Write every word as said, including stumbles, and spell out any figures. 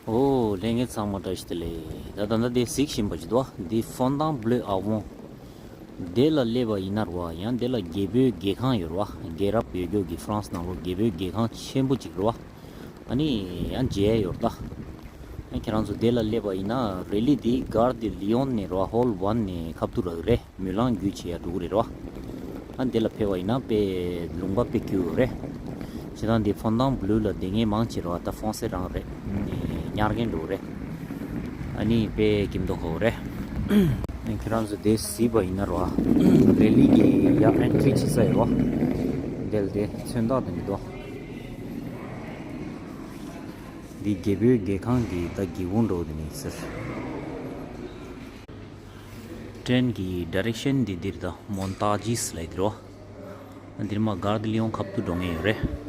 ཨོ། ལྷན་རྒྱས་ཚང་མ་བཀྲ་ཤིས་བདེ་ལེགས། ད་ད་ལྟ་དེ་གཟིགས་བཞིན་པ་ཅིག་འདུག་བ། འདི་Fondant Bleu Avon། དེ་ལ་སླེབས་པ་ཡིན་ན་རེད་བ། ཡང་དེ་ལ་རྒྱལ་པོའི་རྒྱལ་ཁང་ཡོད་རེད་བ། རྒྱལ་རབས་ཡོད་རྒྱུ་གི་ཧྥ་རན་སི་ནང་ལོགས་རྒྱལ་པོའི་རྒྱལ་ཁང་ཆེན་པོ་ཅིག་རེད་བ། ཨ་ནི་ཡང་མཇལ་ཡོད་རེད་ད། ཨ་ཁྱེད་རང་ཚོ་དེ་ལ་སླེབས་པ་ཡིན་ན་རེ་ལི་དེ་Gare de Lyon ནས་རེད་བ། Hall One ནས་ཁ་ཐུག་རག་གི་རེད། མུན་ལམ་བརྒྱུད་བྱས་ཡར་འགྲོ་གི་རེད་རོ། ཨ་འདི་ལ་ཕེབས་པ་ཡིན་ན་དཔེ་ལུང་པ་དཔེ་སྐྱིད་པོ་རེད། བྱས་ཙང་འདི་Fondant Bleu ལ་སྡོད་མཁན་མང་ཆེ་རོ། ད་ཧྥོན་སེ་རང་རེད། ཉར་མཁན་འགྲོ་གི་རེད། ཨ་ནི་དཔེ་སྐྱིད་མདོག་ཁ་པོ་རེད། ཨ་ཁྱེད་རང་ཚོ་དེ་གཟིགས་པ་ཡིན་ན་རོ། རེ་ལི་གི་ཡ་ཨེན་ཊི་རི་བྱེད་ས་ཡོད་རོ། འདི་ལ་དེ་མཚོན་རྟགས་དེ་འདི་འདུག་འདི་རྒྱལ་པོའི་རྒྱལ་ཁང་གི་ད་སྒེའུ་ཁུང་འགྲོ་གི་འདུག་ནི་ཟེར། ཊེན་གྱི་ཌའི་རེག་ཤན་འདི་འདིར་དང་Montargis ལབ་འདིར་བ། འདིར་མ་Gare de Lyon ཁ་ཐུག་འགྲོ་མཁན་ཡོད་རེད།